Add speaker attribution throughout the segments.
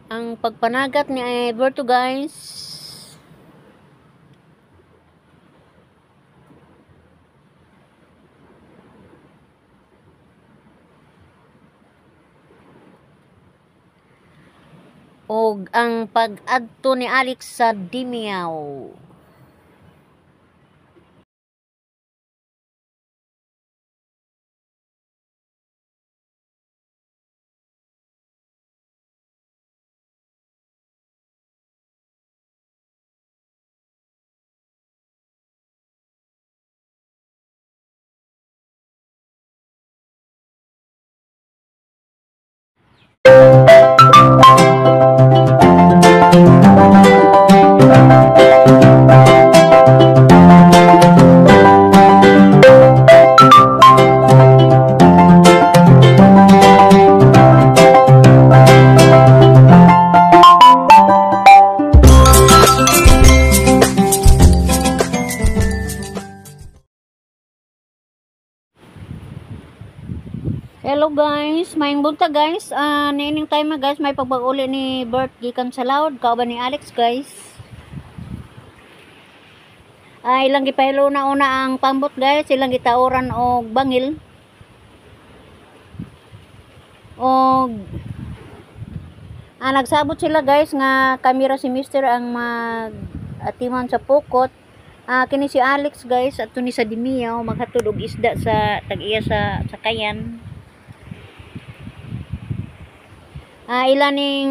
Speaker 1: Ang pagpanagat ni Alberto, guys. Og ang pag-adto ni Alex sa Dimiao. Hello guys, maayong buntag guys. Niining time na guys, may pagbag-uli ni Bert gikan sa Loud, kauban ni Alex guys. Ilang gipahilo na una ang pambot guys, ilang gitauran og bangil. Og nagsabot sila guys nga kamera si Mister ang mag-atiman sa pukot. Kini si Alex guys, ato ni sa Dimiao maghatod og isda sa tag-iya sa sakayan. Ilan ning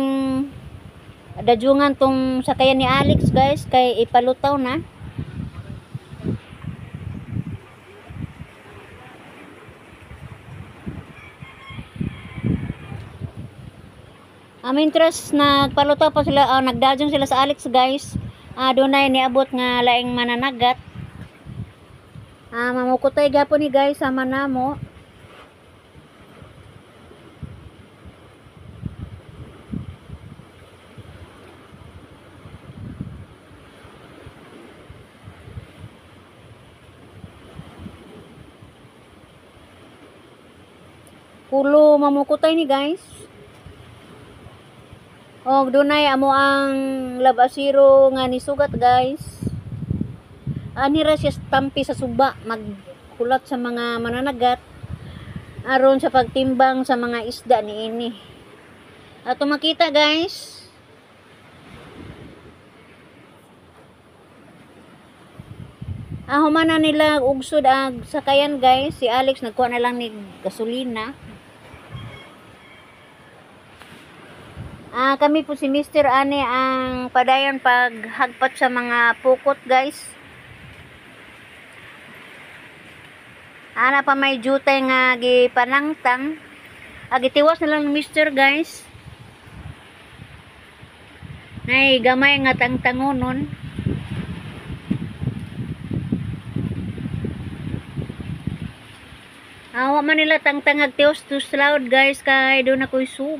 Speaker 1: dadyungan tong sakayan ni Alex guys kay ipalutaw na. Mientras nagpalutaw pa sila, nagdadyong sila sa Alex guys. Dunay niabot nga laing mananagat. Mamukutay gapon ni guys sama namo. Pulo mamukutay ni guys. Og dunay amo ang labasiro nga nisugat guys. Ani ra siya tampi sa suba maghulat sa mga mananagat aron sa pagtimbang sa mga isda niini. Ato makita guys. Human na nila ugsod ang sakayan guys. Si Alex nagkuha na lang ni gasolina. Kami po si Mr. Ane ang padayon paghagpat sa mga pukot guys. Ana pa may jutay nga gipanangtang. Gitiwas na lang Mr. guys. Nay gamay nga tangtangonon. Wa man nila tangtangag tiwas to loud guys kay doon ako'y sug.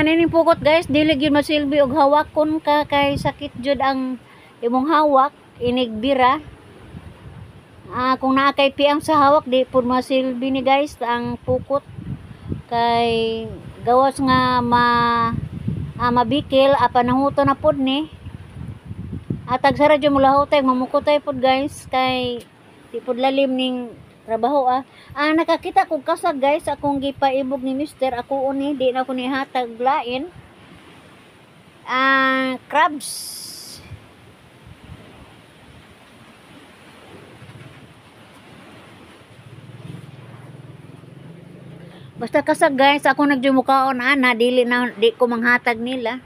Speaker 1: Nining pukot guys, dili gyud masilbi og hawakon ka kay sakit jud ang imong hawak, inigbira. Kung naa kay piang sa hawak, di pud masilbi ni guys ang pukot kay gawas nga mabikil apan nahuto na pud ni. Atag sara jud mulahutay, mamukotay pud guys kay di pud lalim ning trabaho ah. Nakakita kog kasag guys, akong gipaibog ni Mister, ako uni di na ko nihatag lain. Crabs. Basta kasag guys, ako nagjumukaon ana, dili na di ko manghatag nila.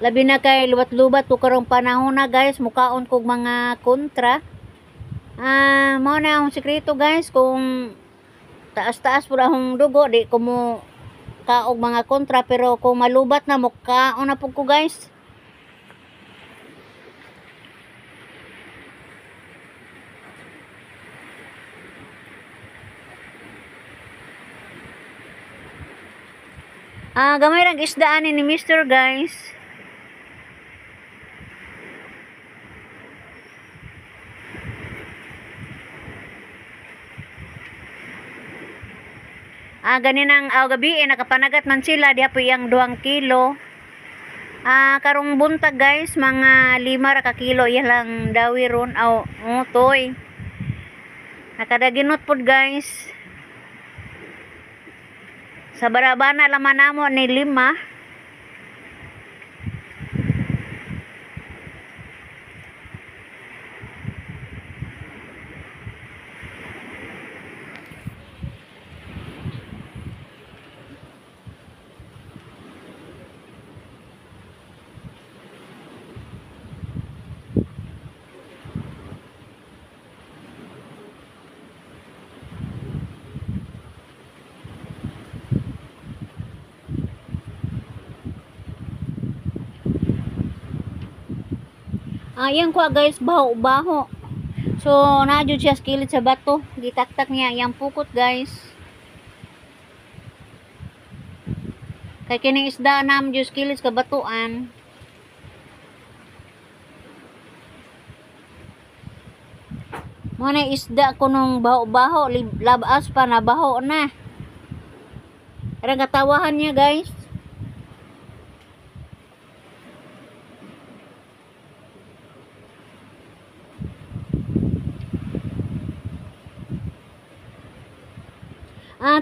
Speaker 1: Labi na kay lubat-lubat ko karong panahon na, guys, mukaon kog mga kontra. Mao na akong sekreto, guys, kung taas-taas pud akong dugo, di ko mo kaog mga kontra, pero kung malubat na, mukaon na pud ko, guys. Gamay rang isda ani ni Mister, guys. Ganinang gabi eh, nakapanagat man sila diha po iyang 2 kilo. Karong buntag, guys, mga 5 ra ka kilo iya lang dawi ron. Aw, oh, toy. Nakadaginot pod, guys. Sa barabana laman namo ni 5. Ayan ko, guys, baho-baho. So, naa jud siya sa kilid sa bato. Gitaktak niya iyang pukot, guys. Kay kining isda na jud sa kilid sa batuan. Mo na isda ko nung baho-baho, labas pa na baho na. Parang katawahan niya, guys.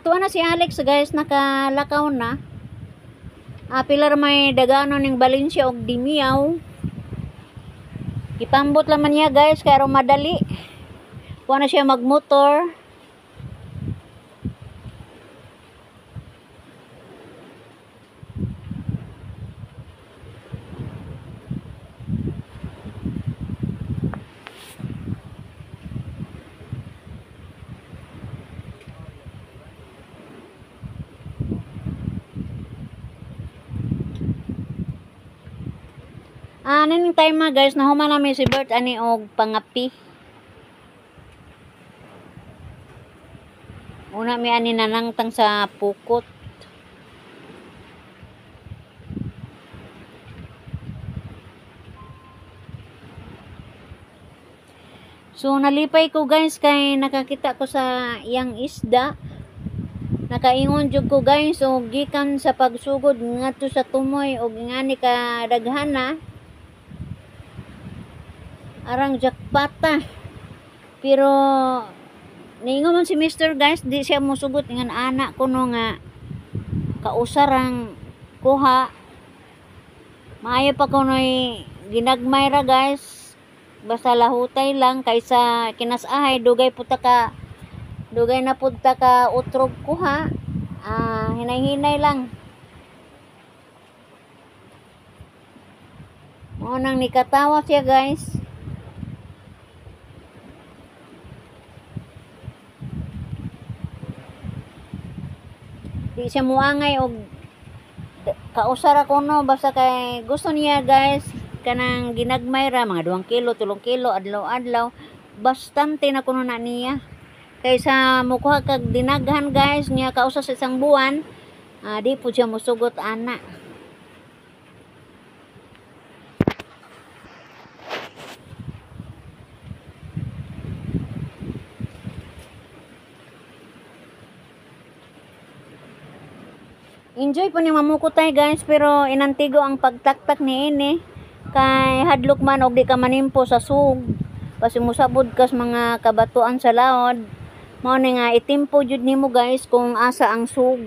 Speaker 1: Tuwa na si Alex, guys, nakalakaw na. Pilar may dagano ning Valencia og Dimiyaw. Gipambot laman niya, guys, kay aron madali. Kuha na siya magmotor. Ning time ma, guys, nahuman namin si Bert ani og pangapi. Una mi ani nanangtang sa pukot. So nalipay ko, guys, kay nakakita ko sa iyang isda. Nakaingon jud ko, guys, og gikan sa pagsugod ngadto sa tumoy og ngani ka daghana. Arang jackpata. Pero niingon man si Mister, guys, di siya mosugot ngan anak kuno nga kausarang kuha. Maayo pa kuno'y ginagmay ra, guys. Basta lahutay lang kaysa kinasahay dugay na pud ta ka utrog kuha. Hinay-hinay lang. Mao nang nikatawa siya, guys. Di siya muangay og kausara kuno, basta kay gusto niya, guys, kanang ginagmay ra mga 2 kilo, 3 kilo adlaw-adlaw, bastante na kuno na niya. Kaysa mukuha kag dinaghan, guys, niya kausa sa isang buwan, di po siya musugot ana. Enjoy po ni mamukutay, guys, pero inantigo ang pagtaktak ni ini kay hadlok man og di ka manimpo sa sug kasi musabod kas mga kabatuan sa laod. Mao ni nga itimpo jud nimo, guys, kung asa ang sug.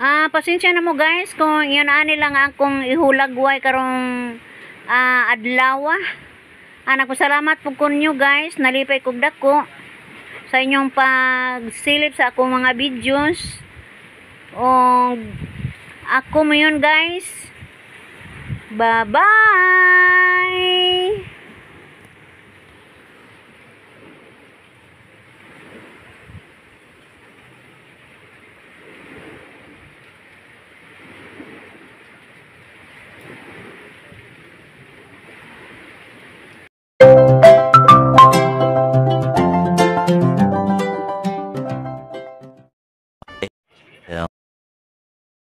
Speaker 1: Pasensya na mo, guys, kung yun ani lang akong ihulagway karong adlaw. Nagpasalamat po ko ninyo, guys. Nalipay kog dako sa inyong pagsilip sa akong mga videos. O ako mo yun, guys. Bye-bye!